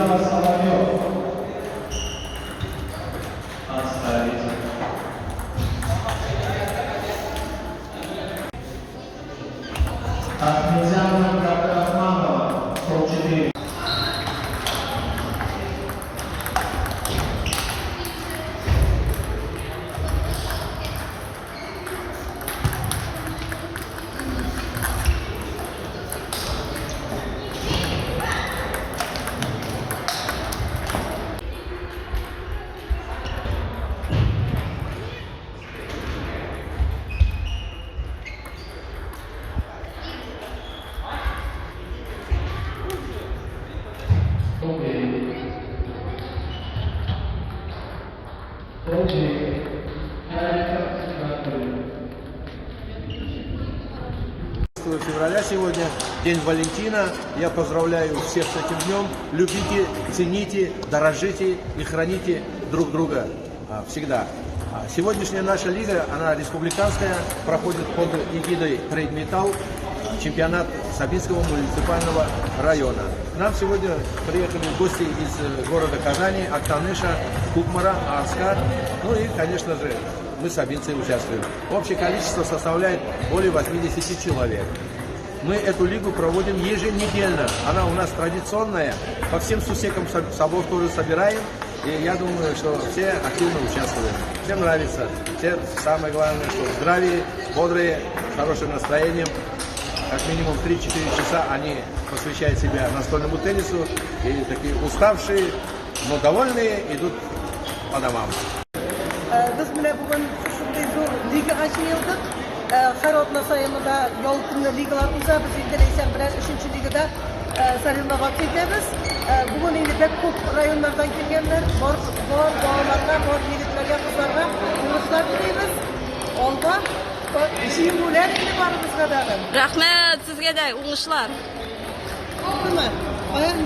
Вячеслав Соловьев. Отставить. Ахмедзянова Габдрахманова. Стол 4. Стол 9. Февраля сегодня День Валентина. Я поздравляю всех с этим днем. Любите, цените, дорожите и храните друг друга всегда. Сегодняшняя наша лига, она республиканская, проходит под эгидой Трейд Металл, чемпионат Сабинского муниципального района. К нам сегодня приехали гости из города Казани, Актаныша, Кукмара, Арска. Ну и, конечно же, мы, сабинцы, участвуем. Общее количество составляет более 80 человек. Мы эту лигу проводим еженедельно. Она у нас традиционная. По всем сусекам собор тоже собираем. И я думаю, что все активно участвуют. Всем нравится. Все, самое главное, что в здравии, бодрые, с хорошим настроением. Как минимум 3-4 часа они посвящают себя настольному теннису. И такие уставшие, но довольные идут по домам. Без менә бүген шундый зур лигага җыелдык. Һәр атна саен монда ял көнне лигалар уза. Без инде Ләйсән белән өченче лигада соревноваться итәбез. Бүген инде бик күп районнардан килгәннәр. Бар бар балаларга, бар егетләргә, кызларга уңышлар телибез. Алга җиңүләр инде барыбызга дагы. Рәхмәт сезгә дә, уңышлар. Булдымы? Аяк ничек?